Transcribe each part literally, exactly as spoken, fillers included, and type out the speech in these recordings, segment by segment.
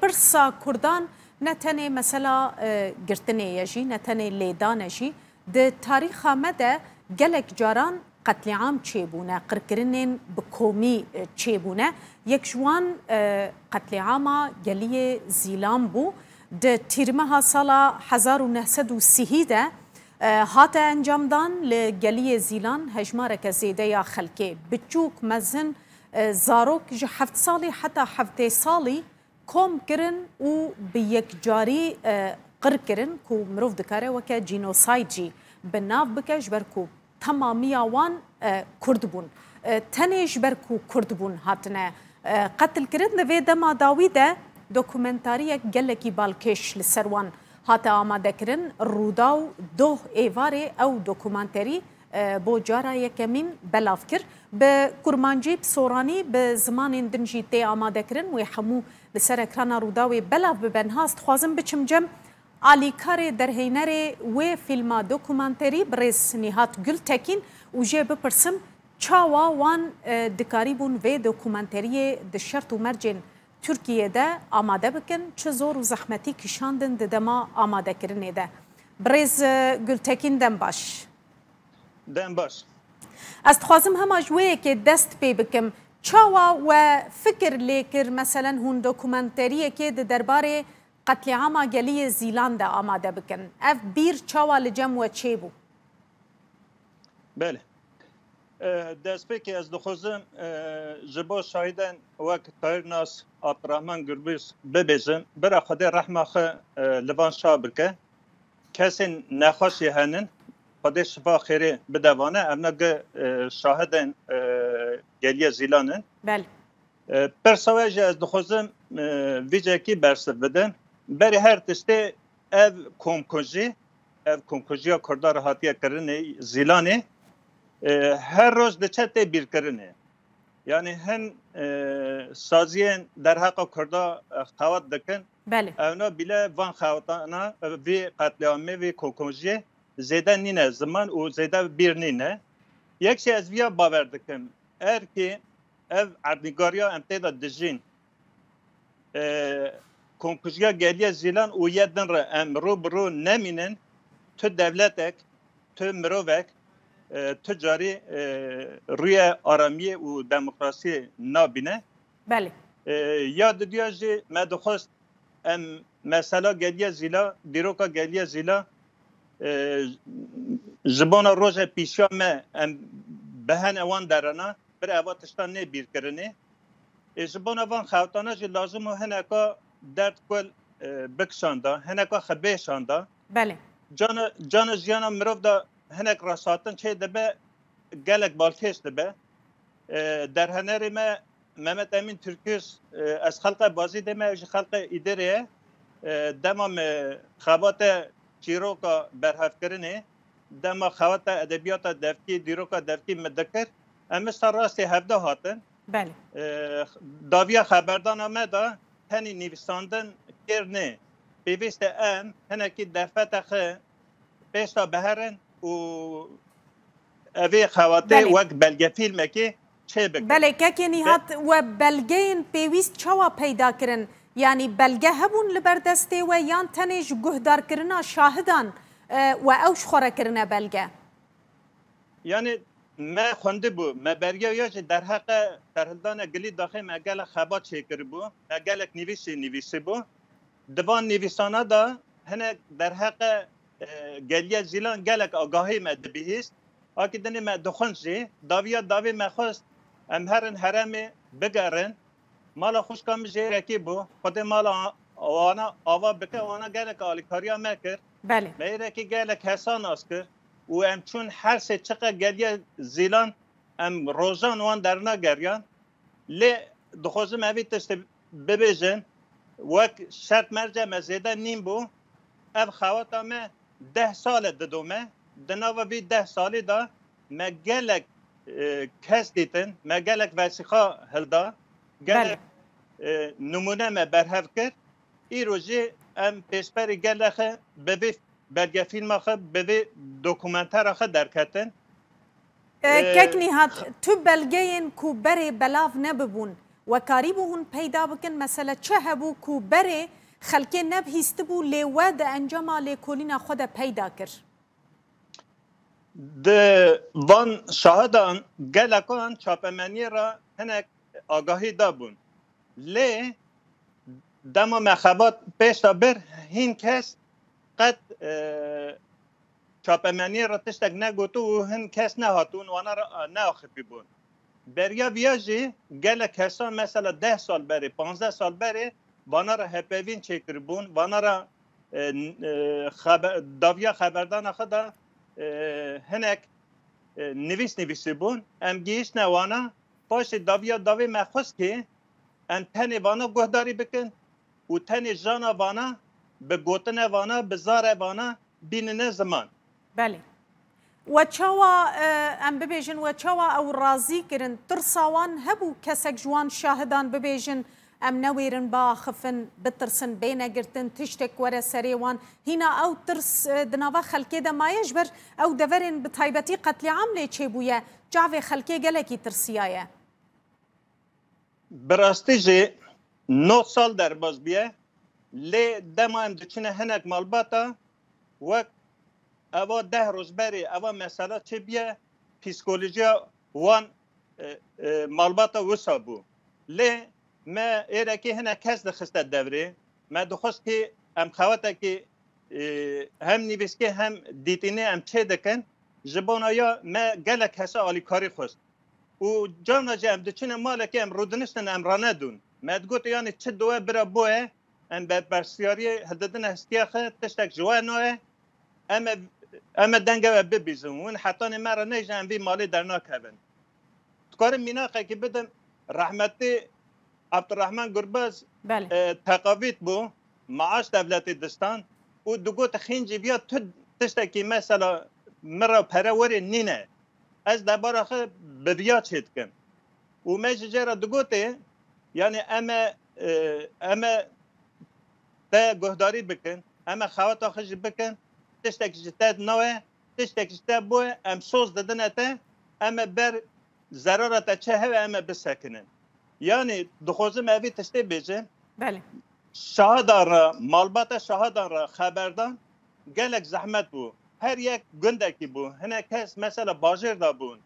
Pirsa Kurdan ne tenê mesela, e, girtinê ye jî, ne tenê lêdan e jî. Di tarîxa me de gelek caran qetlîam çêbûne, qirkirinên bi komî, e, çêbûne. Yek ji wan, e, qetlîama geliyê Zîlan bû. Di tîrmeha sala hezar û neh sed û sî de, e, hate encamdan. Li geliyê Zîlan hejmareke zêde ya xelkê, biçûk, mezin, e, zarok ji heft salî heta heftê salî kom kirin û bi yekcarî, e, qir kirin, ku mirov dikare weke cînosayd jî bi nav bike, ji ber ku temamiya wan, e, Kurd bûn. E, tenê ji ber ku Kurd bûn hatine, e, qetil kirin. Di vê dema dawî de dokumentariyek gelekî balkêş li ser wan hate amadekirin. Rûdaw, doh êvarê ew dokumenterî, e, bo cara yekemîn belav kir. Bi kurmancî, bi soranî, bi zimanên din jî tê amadekirin. Wê hemû li ser ekrana Rûdawê belav bibe. Niha ez dixwazim biçim cem alîkarê derhênerê wê fîlma dokumenterî, birêz Nîhat Gultekîn, û jê bipirsim çawa wan, e, dikarîbûn vê dokumenteriyê di şert û mercên Tirkiyê de amade bikin, çi zor û zehmetî kişandin di dema amadekirinê de. Birêz, e, Gultekîn, dem baş. Dem baş. Ez dixwazim hema ji wê yekê dest pê bikim. Çawa we fikir lê kir, meselen, hûn dokumenteriyekê di derbarê qetlîama geliyê Zîlan de amade bikin? Ev bîr çawa li cem we çêbû? Belê. E, destpêkê ez dixwazim, e, ji bo şahîdên wek Tahir Nas, Abdurrahman Gürbüz bibêjim, bira Xwedê rehma xwe, e, li van şa bike. Kesên nexweş jî henin, Xwedê şifa xêrê bide vane, evna gi, e, şahidên, e, geliye Zîlan in. Belê. E, pirsa we jî ez dixwazim, e, vîcekî bersiv bidim. Berî her tiştê ev komkujî, ev komkujiya Kurda re hatiye kirinê, Zîlanê, e, her roj diçe tê bîrkirinê. Yanî hin, e, saziyên derheqa Kurda, e, xewat dikin. Belê. Ewna bîle van xewatana, e, vî qetlîamê, vî komkujiyê zêde nîne ziman û zêde bîr nîne. Yek jî ez viya bawer dikim. Erkî ev erdnîgariya em tê de dijîn, e, komkujiya geliye Zîlan û yê din re em rû bi rû nemînin, tu dewletek, tu mirovek, e, tu carî, e, rûyê aramiyê û demokrasiyê nabîne. Belê. E, ya diduya jî me dixwest em mesela geliye Zîla, dîroka geliye Zîla, e, ji bona roje pîşiya me em bi hene wan derana, bir eva tiştan nê bîrkirinê. Ê ji bona van xewtana jî lazim û hineka derd kul, e, bikişanda, hineka xebêşanda. Belê. Cana, cana jiyana mirov da hinek raşatin çê dibe, gelek balkêş dibe. E, derhenerê me Mehmet Emîn Türküz, e, ez xelqe Bazîdê me, ew jî xelqe Îdirê ye. E, dema me xebate çîroka berhevkirinê, dema xebata edebiyata devkî, dîroka devkî me dikir, em ista rastê hevde hatin. Belê. E, daviya xeberdana me de tenî nivîsandin kêr nê. Pêwîst e em hinekî derfeta xwe pêşta biherin û evê xewatê Belê. wek belgefîlmekê çêbikin. Belê, kekê Nîhat, we belgeyên pêwîst çawa peyda kirin? Yanî belge hebûn li ber destê we yan tenê ji guhdarkirina şahidan, e, we ew ji xwe re kirine belge? Yanî me xwendibû, me beriya ya jî derheqe serhildana gilî daxê me gelek xebat çêkiribû, me gelek nivîs jî nivîsibû. Di van nivîsana de hinek derheqe, e, geliya Zîlan gelek agahî me dibihîst. Akî dinê me dixwend jî, daviya davê me xwest em herin herêmê bigerin. Mala xwişka min jê rekî bû. Xwedê mala wana ava bike, wana gelek alîkariya me kir. Belê. Me êrekî gelek hesa nas kir. Û em çûn her sê çiqe geliye Zîlan, em rojan wan dernageriyan. Lê dixwazim evî tiştê bibêjin, wek şert merce me zêde nîn bû, ev xewata me deh sal e didome. Di nava vî deh salî de me gelek, e, kes dîtin, me gelek vesîxa hilda, gelek, Belê. e, nimûne me berhev kir. Îro jî em pêşberî gelek xwe bi vî belgefîlma xwe, bi vî dokumentera xwe derketin. E, E, Kek Nîhat, tu belgeyên ku berê belav nebibûn, We karîbû hûn peyda bikin? Mesele çi hebû ku berê xelkê nebihîstibû, lê we di encama lêkolîna xwe de peyda kir? Di van şahidan gelekan çapemeniyê re hinek agahî dabûn. Lê dema me xebat pêş de bir, hîn kes qet, e, çapemeniyê re tiştek negot û hin kes nehatûn, wana re neaxifîbûn. Beriya viya jî gelek kesan, mesela deh sal berê, panzdeh sal berê, vana re hepevîn çêkiribûn, vana re, e, e, xebe-, daviya xeberdana xwe de, e, hinek, e, nivîs nivîsîbûn. Em gihîştine wana, paşê daviya davê me xwest kê em tenê vana guhdarî bikin û tenê jana vana bi gotine vana, bi zare vana bînine ziman. Belê. We çawa, e, em bibêjin, we çawa ew razî kirin? Tirsa wan hebû kesek ji wan şahidan bibêjin, em newêrin biaxifin, bitirsin, bêne girtin, tiştek were serê wan? Hîna ew tirs, e, di nava xelkê de maye, ji ber ew deverên bi taybetî qetlîam lê çêbûye, çavê xelkê gelekî tirsiyaye. Bi rastî jî nod sal derbas bûye, lê dema em diçine hinek malbata, wek eva deh roj berê eva mesela çêbûye, psîkolojiya wan, e, e, malbata wisa bû. Lê me êrekê hinek kes dixiste devrê. Me dixwest kê em xewetekê, e, hem nivîskê hem dîtînê em çê dikin. Ji bona ya me gelek kesa alîkarî xwest. Û carna jî em diçine malekê em rûdiniştin em ranedûn. Me digot, yanî çi diwe bira boye, em berpirsiyariyê hildidine histiya xwe, tiştek ji we nayê, em e, em e dengê we bibîzin. Hûn hetanê me re nejin, em vî malê dernakevin. Dikarim mînaqekî bidim, rehmetî Abdurrahman Gurbaz, Belê. e, teqavît bû, maaş devletê distan û digot, xîncî viya tu tiştekî mesela min re pere werê nîne. Ez debara xwe bi viya çêdikim. Û me ji jê re digotê, yanî em e, e, em e te guhdarî bikin, em e xeweta xwe jî bikin, tiştek ji te nawe, tiştek ji te bûye, em soz didine te, em e ber zerara te çi hebe em e bisekinin. Yanî dixwazim evî tiştê bêjim. Belê. Şahidan re, malbata şahidan re xeberdan gelek zehmet bû. Her yek gundekî bû. Hinek kes mesela bajêr de bûn.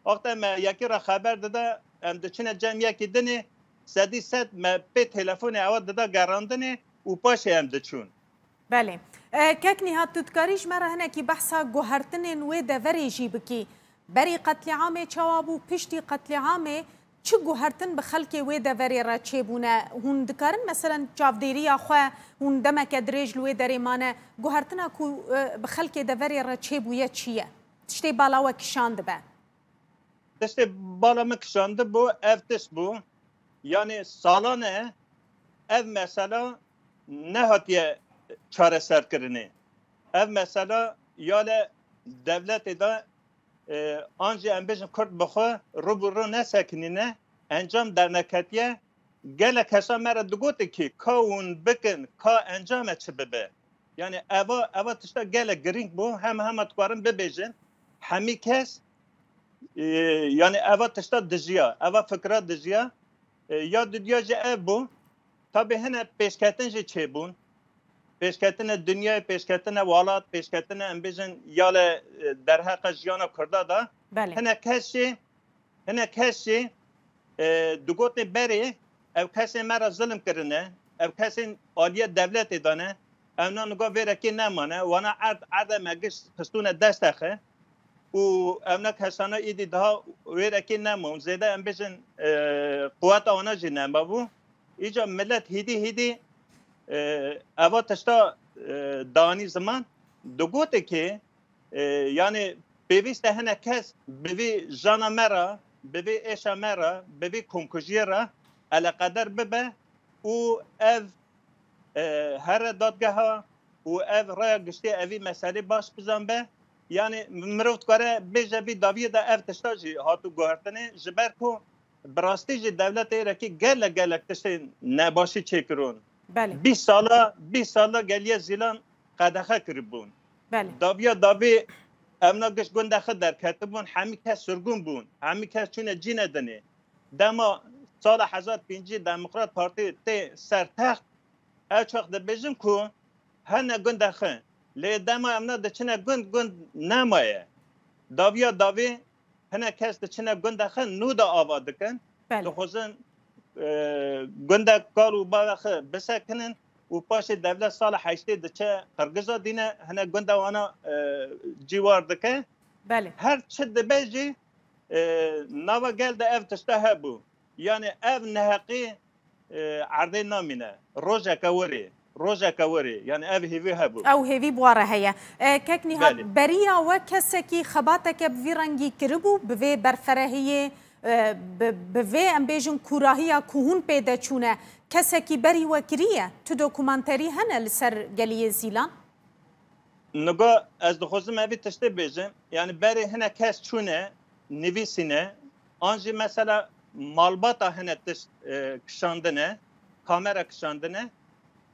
Wexta me yekî re xeber dida, em diçine cem yekî dinê, sedî sed me pê telefonê ewa dida gerandinê û paşê em diçûn. Belê. E, Kek Nîhat, tu dikarî ji me re hinekî behsa guhertinên wê deverê jî bikî? Berî qetlîamê çawa bû, piştî qetlîamê çi guhertin bi xelkê wê deverê re çêbûne? Hûn dikarin, meselen, çavdêriya xwe, hûn demeke dirêj li wê derê mane, guhertina ku, e, bi xelkê deverê re çêbûye çi ye? Tiştê bala we kişandibe? Tiştê bala min kişandibû, ev tişt bû. Yanî salan e ev mesela nehatiye çareserkirinê. Ev mesela ya li dewletê de, e, an jî em bêjin Kurd bi xwe rû bi rû nesekinîne, encam derneketiye. Gelek kesa me re digotin kî ka hûn bikin, ka encame çi bibe. Yanî eva, eva tişta gelek girîng bû. Hema hema dikarin bibêjin, hemî kes, e, yanî eva tişta dijiya, eva fikra dijiya. E, ya didiya jî ev bû. Tabî hine pêşketin jî çêbûn. Pêşketine dinyayê, pêşketine welat, pêşketine em bêjin ya li, e, derheqa jiyana Kurda de. Belê. Hine kes jî, hine kes jî, e, digotin berê ev kesên me re zilim kirine, ev kesên aliyê dewletê de ne, ewna niga vêrekê nemane, wana erd, erde me giş xistûne deste xwe. Û ewna kesana îdî daha wêrekê nema û zêde em bêjin, e, quweta wana jî nema bû. Îca millet hîdî hîdî, e, eva tişta, e, danî ziman, digote ki, e, yanî pêwîst e hinek kes bi vî jana me re, bi vî êşa me re, bi vî komkujiyê re eleqeder bibe û ev, e, here dadgeha û ev raya giştî evî meselê baş bizanbe. Yanî mirov dikare bêje vî daviyê de ev tişta jî hatû guhertinê, ji ber ku bi rastî jî dewletê êrekî gelek gelek tiştên nebaşî çêkirin. Belê. Bîst sala, bîst sala geliye Zîlan qedexe kiribûn. Belê. Daviya davî evna giş gundê xwe derketibûn, hemî kes sirgûn bûn, hemî kes çûne cîne dinê. Dema sala hezar pêncî Demokrat Partî tê ser text, ew çax dibêjin ku hene gunda xwe. Lê dema em ne diçine gund, gund nemaye. Dawiya dawî hinek kes diçine gunda xwe nû de ava dikin. Belê. Dixwazin, e, gundek kal û bavê xwe bisekinin û paşê dewlet sala heştê diçe Qirgiza dîne, hinek gunda wana, e, cîwar dike. Belê. Her çi dibe jî, e, nava gel de ev tişta hebû. Yani ev neheqî, e, erdê namîne. Rojeke werê, rojeke werê. Yani ev hêvî hebû. Ew hêvî bi we re heye. E, Kek Nîhat, Belê. Beriya we kesekî xebateke bi vî rengî kiribû, bi vê berferehiyê, e, bi, bi vê, em bêjin, kûrahiya ku hûn pê de çûne, kesekî berî we kiriye? Tu dokumenterî hene li ser geliyê Zîlan? Niga ez dixwazim evî tiştê bêjim. Yani berê hine kes çûne, nivîsîne, an jî mesela malbata hine tişt, e, kişandine, kamera kişandine.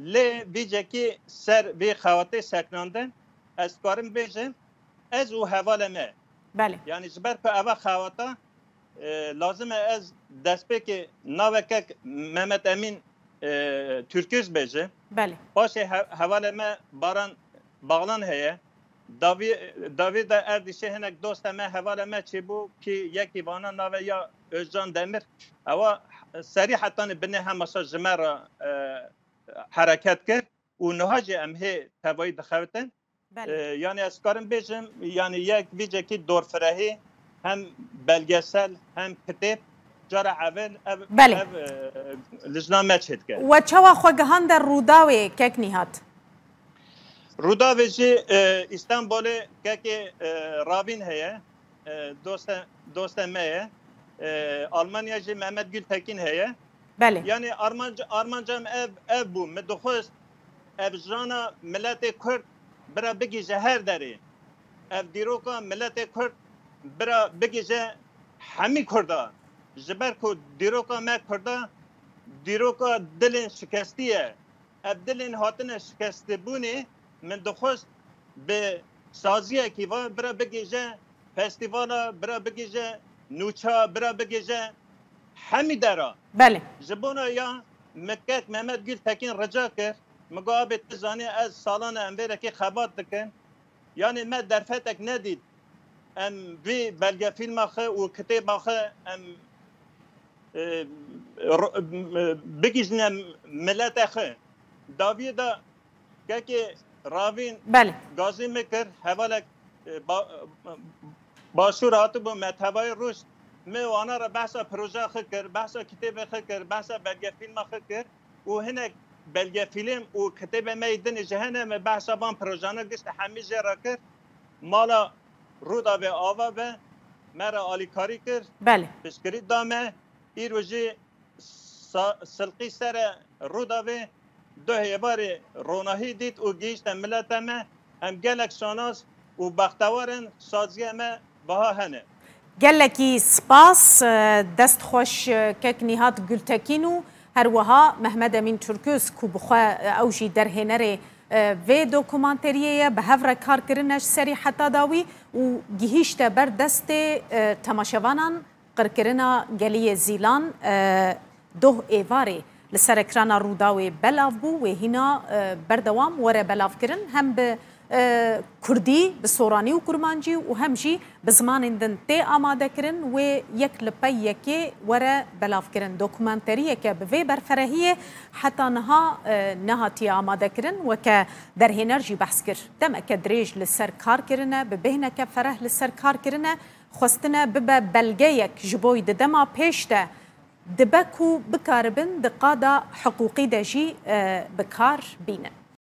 Lê vîcekî ser vê xewatê seknandin, ez karim bêjim, ez û hevalê me. Belê. Yani ji ber ku eva xewata, e, lazim e ez destpêkê navekek Mehmet Emîn, e, Türküz bêjim. Belê. Paşê he-, hevalê me Baran Bağlan heye. Davî, davî de Erdîşê hinek dostê me, hevalê me çêbû ki yekî vana nave ya Özcan Demir. Ewa serî hetanî binê hemaşa ji me re, e, hereket kir û niha jî em hê tevayî dixebitin. Belê. E, yani ez karim bêjim, yani yek vîcekî dorfirehî hem belgesel hem kitêb cara evil ev, Belê. ev, e, lijna me çêdike. We çawa xwe gihande Rûdawê, Kek Nîhat? Rûdawê jî, e, Îstanbulê kekê, e, Ravîn heye, e, doste, doste me ye. E, Almanya jî Mehmet Gültekin heye. Belê. Yani armanc-, armanca me ev, ev bû. Me dixwest ev jana miletê Kurd bira bigihîje her derê. Ev dîroka miletê Kurd bira bigihîje hemî Kurda. Ji ber ku dîroka me Kurda dîroka dilên şikestî ye. Ev dilên hatine şikestibûnê, min dixwest bi saziyekî va bira bigihîje festîvala, bira bigihîje nûça, bira bigihîje hemî dera. Belê. Ji bona ya min kek Mehmet Gültekin rica kir, min got, "Abê, tu zanî ez salan e em vê rekê xebat dikin." Yanî me derfetek nedît. Em vî belgefîlma xwe û kitêba xwe em, e, ro-, e, bigihîjine milete xwe. Dawiyê de kekê Ravîn Belê. gazî min kir, hevalek, e, ba-, e, Başûr hatibû, me tevayî rûşt, min wana re behsa proja xwe kir, behsa kitêbê xwe kir, behsa belgefîlma xwe kir û hinek belgefîlm û kitêbê me yê din jî hene, me behsa van projana gişt hemî jê re kir. Mala Rûdawê ava be, me re alîkarî kir, Belê. piştgirî da me. Îro jî sa-, silqî sere Rûdawê du hêvarê ronahî dît û gihîşte milete me. Em gelek şanas û bextewar in, saziyê me biha hene. Gelekî spas, e, dest xweş, e, kek Nîhat Gultekîn û her wiha Mehmet Emîn Turkuz ku bi xwe, e, ew jî derhênerê, e, vê dokumanteriyê ye, bi hev re kar kirine ji serî heta dawî û gihîşte ber destê, e, temaşevanan. Qirkirina geliyê Zîlan, e, doh êvarê li ser ekrana Rûdawê belav bû, wê hîna, e, berdewam were belavkirin, hem bi, e, kurdî, bi soranî û kurmancî û hem jî bi zimanên din tê amadekirin, wê yek li pey yekê were belavkirin. Dokumenteriyeke bi vê berferehiyê heta niha, e, nehatiye amadekirin, weke derhêner jî behs kir. Demeke dirêj li ser kar kirine, bi bêhneke fereh li ser kar kirine. Xwestine bibe belgeyek ji bo di dema pêş de dibe ku bikaribin di qada hiqûqî de jî, e, bi kar bînin.